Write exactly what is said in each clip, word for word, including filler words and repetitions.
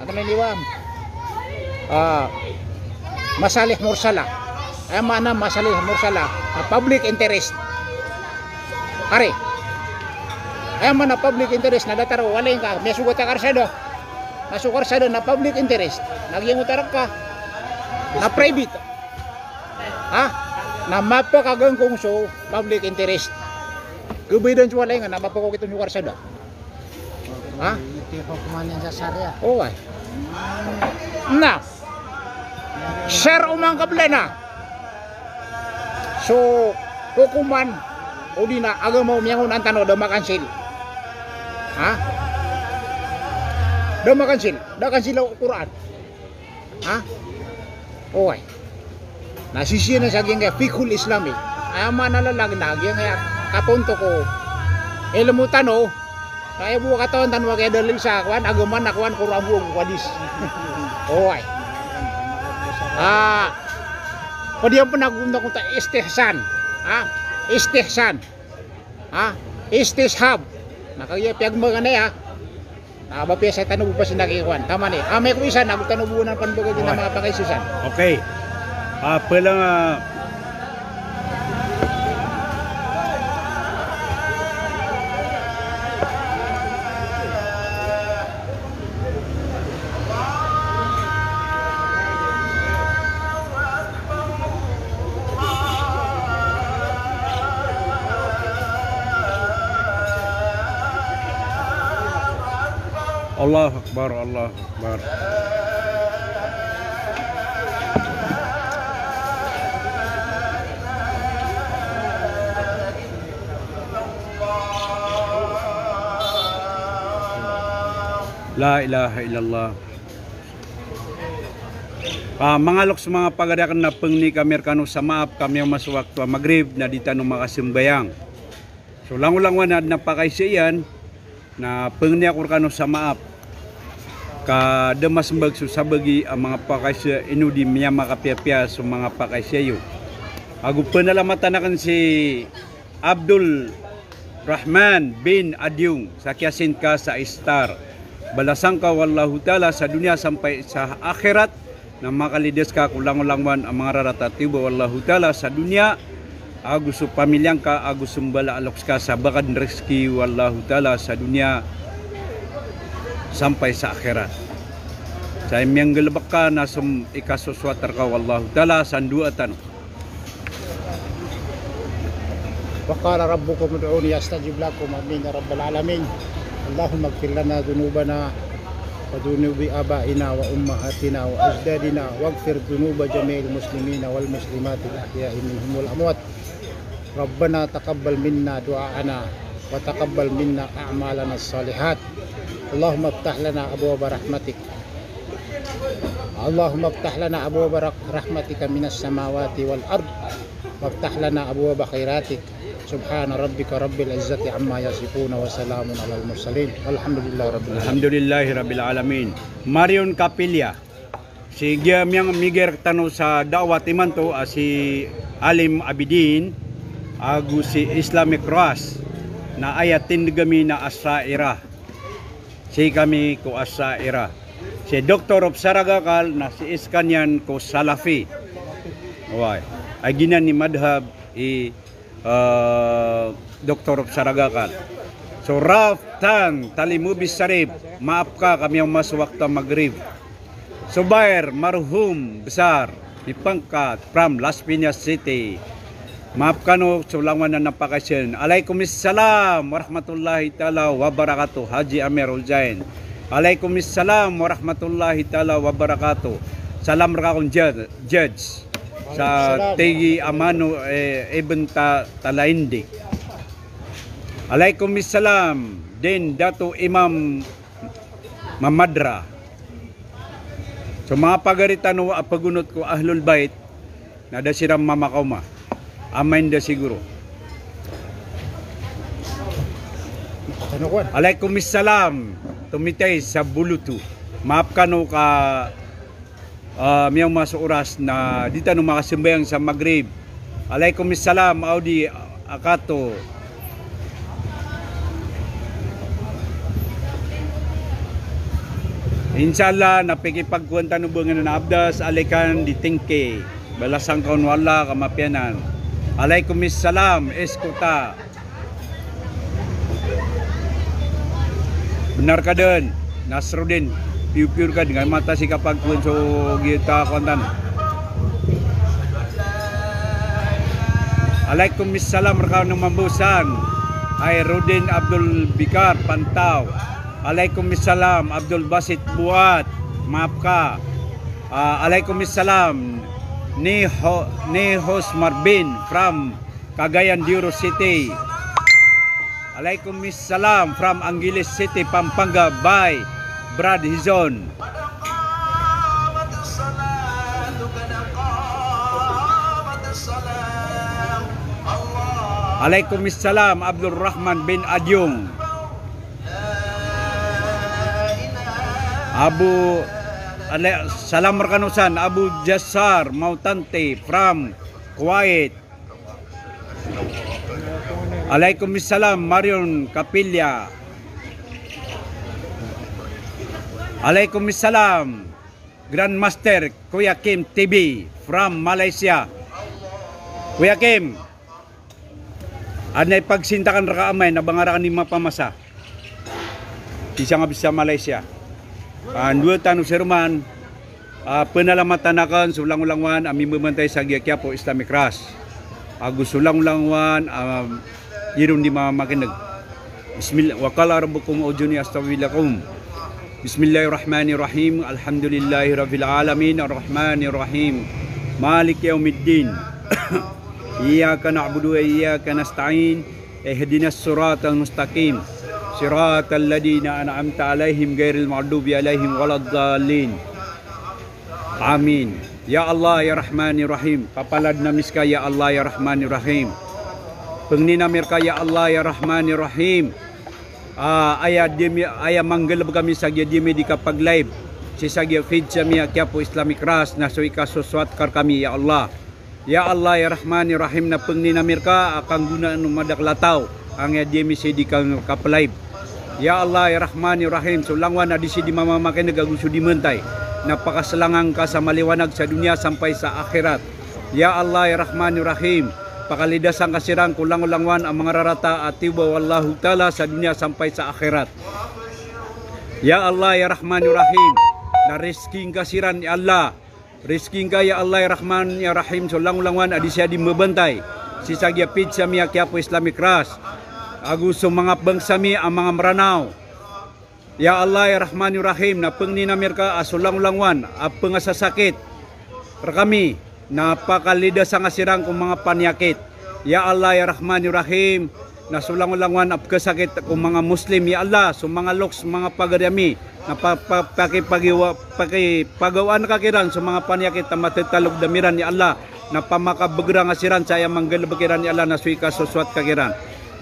Ano iniwan? Ah, masalih mursalah. Aya maana masalih mursalah, ah, public interest. Ari. Aya maana public interest na datar o walay ngka, miyasogat a karsada. Na so karsada na public interest. Na giyangkoto a rk ka na private. Ha? Na mapakagangkong so public interest. Khabaydan so walay nga na mapakokit on so karsada. Ha? Ito yung hukuman niya sa Sharia. Oway. Na. Shar o mangkabla na. So, hukuman, o di na, agama o miyangonan tano, da makansil. Ha? Da makansil. Da kansil o Quran. Ha? Oway. Na sisii na sa giyangkaya fiqhul Islami. Aya maana lalag na giyangkaya kapontok o ilmo tano. Kaya bo katawan tano a kiyadalil sa kowan, agama na kowan, Quran bo, hadis. Oway. Ah. Pwede ang panagunta-gunta istihsan. Ha? Istihsan. Ha? Istishab. Na kagiya piyagmaganay, ha? Na ba piya sa tano bo pasin na kikowan. Taman i. Amay ko isa na tano bo na panbaga din na manga pakaisesan. Okay. Ah, pala nga. Allahu Akbar, Allahu Akbar. La ilaha illallah. Ah, manga loks, manga pagari, aken na pengni kami rekano sa maap, kami a maso wakto a Maghrib na di tano makasembayang. So langolangon a aden a pakaisa iyan, na pengni ako rekano sa maap. Ka da masembag so sabagi a manga pakaisa ino di miyamakapiyapiya so manga pakaisa iyo. Ago penalamatan aken si Abdul Rahman bin Adyong, sa kiyasend ka sa Star. Balasan ka o Allahu Ta'ala sa doniya sampay sa akhirat, na makalidas ka ko langolangowan a manga rarata a tiyoba o Allahu Ta'ala sa doniya, ago so pamilya ngka, ago so mbala a loks ka sa bakad rizki o Allahu Ta'ala sa doniya sampay sa akhirat. Sa miyanggalebek ka na so ikasosowat reka o Allahu Ta'ala sa ndoa tano. وقال ربكم ادعوني أستجب لكم. آمين يا رب العالمين. اللهم اغفر لنا ذنوبنا وذنوب آبائنا وأمهاتنا وأجدادنا واغفر ذنوب جميع المسلمين والمسلمات الأحياء منهم والأموات. ربنا تقبل منا دعاءنا وتقبل منا أعمالنا الصالحات. اللهم افتح لنا أبواب رحمتك. اللهم افتح لنا أبواب رح-، رحمتك من السماوات والأرض. وافتح لنا أبواب خيراتك. سبحان ربك رب العزة عما يصفون وسلام على المرسلين. والحمد لله رب العالمين. Alhamdulillahi Rabbil Alamin. Marion Capilla. Si giya miyang migay rektano sa da'wat imanto a si Alim Abidin, ago si Islamic Cross, na aya tindeg ami na Asha'irah. Si kami ko Asha'irah. Si Doctor of Saraga Akal na si Iskaniyan ko Salafi. Oway. Ay giyanan i madhab i, ah, Doctor of Saraga Akal. So, Raf Tan, Talimobi Sarib, maap ka, kami a maso wakto a Maghrib. Subair Marhum Besar, mipangkat from Las Piñas City. Maap kano so langowan a pakaisen. Alaikum salam warahmatullahi taala wabarakatuh, Haji Amir Husain. Alaikum salam warahmatullahi taala wabarakatuh. Salam reka kon judge, judge. Sa tigi amano, eh, Ibn Ta-, Talaindi. Alaikum salam din Dato Imam Mamadra. So manga pagari tano a pagonot ko Ahlul Bait, na da siran mamakaoma. Amay nda siguro. Alaikum salam. Tomitay sa Bulutu. Maap kano ka Ah, miyaoma so oras na di tano makasambayang sa Maghrib. Alaikum salam, Audi Akato. Insha Allah, na pikipagkowan tano bo nganan a Abdas Alikan di Tingki. Balasan ka on o Allah ka mapiya anan. Alaikum salam, Eskota. Bnar ka dn, Nasruddin. Piyo-piyo rka dn, ka mata sii kapagkowan so giyoto a kowan tano. Alaikum salam rka o Mambo san. Khairuddin Abdul Bikar Pantaw. Alaikum salam Abdul Basit Buat. Maap ka. Ah, alaikum salam. Ni Ho-, ni Hos Marbin from Cagayan de Oro City. Alaikum salam from Angeles City, Pampanga, by Brad Hizon. Alaikum salam Abdul Rahman bin Adyong. Abu, ale-, salam rkano san, Abu Jasar Mautante from Kuwait. Alaikum salam, Marion Kapilya. Alaikum salam, Grandmaster Kuya Kim T V from Malaysia. Kuya Kim, adn a ipagsintakan rka amay na ba nga rka ni mapamasa. Isa nga bisa Malaysia. Ah, ndoa tano siroman, ah, pnalamatan akn so langolangowan a mimbabantay sa giya Quiapo Islamic Trust. Ago so langolangowan, ah, iron di mamakineg. Bismillah, wa qala rabbukum ud'uni astajib lakum. Bismillahirrahmanirrahim. Alhamdulillahi rabbil alamin. Arrahmanirrahim. Maliki yaumiddin. Iyyaka na'budu wa iyyaka nasta'in. Ihdinas siratal mustaqim. Siratal ladzina an'amta 'alaihim ghairil maghdubi 'alaihim waladdallin. Amin. Ya Allah, ya Rahman, ya Rahim. Papaladn ami ska, ya Allah, ya Rahman, ya Rahim. Pangnin ami rka, ya Allah, ya Rahman, ya Rahim. Ah, aya di ami, aya manggalbk ami sa giya di ami di kapag-live sii sa giya page ami a Quiapo Islamic Trust na so ikasosowat ka rkami, ya Allah. Ya Allah, ya Rahman, ya Rahim, na pangnin ami rka a kanggonaan o madakl a taw angkaya di ami sii di kangkapalive. Ya Allah, ya Rahman, ya Rahim, so langowan a di sii di mamamakineg ago so di mbantay, na pakaslangan ka sa maliwanag sa doniya sampay sa akhirat. Ya Allah, ya Rahman, ya Rahim, pakalidasan ka siran ko langolangowan a mangararata a tiyoba o Allahu Ta'ala sa doniya sampay sa akhirat. Ya Allah, ya Rahman, ya Rahim, na rizkiin ka siran, ya Allah. Rizkiin ka, ya Allah, ya Rahman, ya Rahim, so langolangowan a di sii di mbabantay sii sa giya page ami a Quiapo Islamic Trust ago so manga bangsa mi a manga Mranaw. Ya Allah, ya Rahman, ya Rahim, na pangnin ami rka a so langolangowan a pngasasakit rkami, na pakalidasan ka siran ko manga paniyakit. Ya Allah, ya Rahman, ya Rahim, na so langolangowan a pkhasakit ko manga Muslim, ya Allah, so manga loks, manga pagari ami, na pa-, pa-, pakipagawa-, pakipagawaan ka kiran so manga paniyakit a mathatalogdam iran, ya Allah, na pamakabgra nga siran sa aya manggalbk iran, ya Allah, na so ikasosowat ka kiran.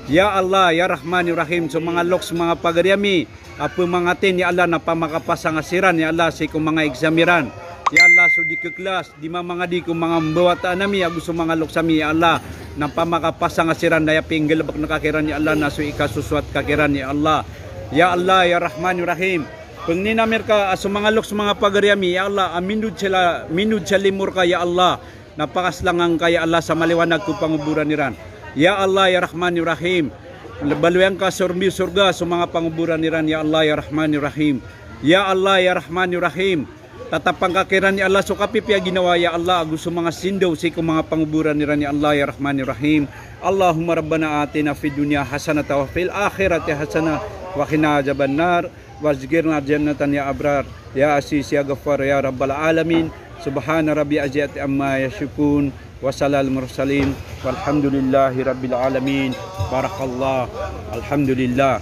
Ya Allah, ya Rahman, ya Rahim, so manga loks, manga pagari ami a pmangatin, ya Allah, na pamakapasa nga siran, ya Allah, sii ko manga exam iran. Ya Allah, so di khaklas, di mamangadi ko manga mbawataan ami ago so manga loks ami, ya Allah, na pamakapasa nga siran, na aya pinggalbkn ka kiran, ya Allah, na so ikasosowat ka kiran, ya Allah. Ya Allah, ya Rahman, ya Rahim. Pangnin ami rka a so manga loks, manga pagari ami, ya Allah, a minod sa la-, minod sa limo rka, ya Allah, na pakaslangan ka, ya Allah, sa maliwanag ko pangoboran iran. Ya Allah, ya Rahman, ya Rahim. Baloy angka so rmbi o sorga so manga pangoboran iran, ya Allah, ya Rahman, ya Rahim. Ya Allah, ya Rahman, ya Rahim. Tatapang ka kiran, ya Allah, so kapipiya a ginawa, ya Allah, ago so manga sindaw sii ko manga pangoboran iran, ya Allah, ya Rahman, ya Rahim. Allahumma rabbana atina fid dunya hasanatan wa fil akhirati hasanatan wa qina adzabannar. Warzuqna jannatan ya abrar, ya aziz ya ghaffar ya rabbal alamin. Subhana rabbil izzati amma yasifun. Wa salamun alal mursalin. Walhamdulillahi rabbil alamin. Barakallah. Alhamdulillah.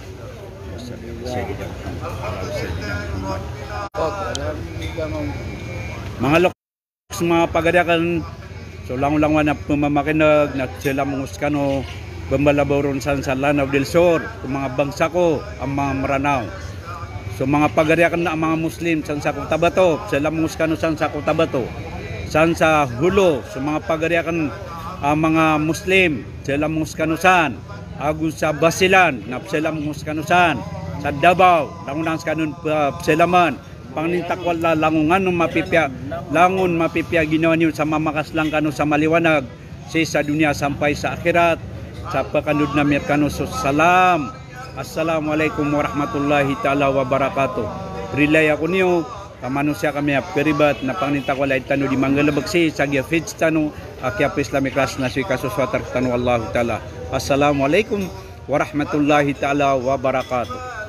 Manga loks, manga pagari akn, so langolangowan a pmamakineg na salam ko skano, bambalabawron san sa Lanao del Sur, ko manga bangsa ko a manga Mranaw. So manga pagari akn a manga Muslim san sa Cotabato, salam ko skano san sa Cotabato. San sa Jolo, so manga pagari akn a manga Muslim, salam ko skano san. Ago sa Basilan, na salam ko skano san. Sa Davao, langolangowan skano, ah, salaman. Pangnin ta ko Allah, langon kano mapipiya, langon mapipiya ginawa niyo sa mamakaslang kano sa maliwanag sii sa doniya sampay sa akhirat. Sa pkandod ami rkano so salam. Assalamu alaikum warahmatullahi taala wabarakatuh. Rilai ako niyo, ka manosiya kami a pkharibat, na pangnin ta ko Allah i tano di manggalbk sii sa giya page tano a Qiyapo Islamic Class na so ikasosoat rktano o Allahu Taala. Assalamu alaikum warahmatullahi taala wabarakatuh.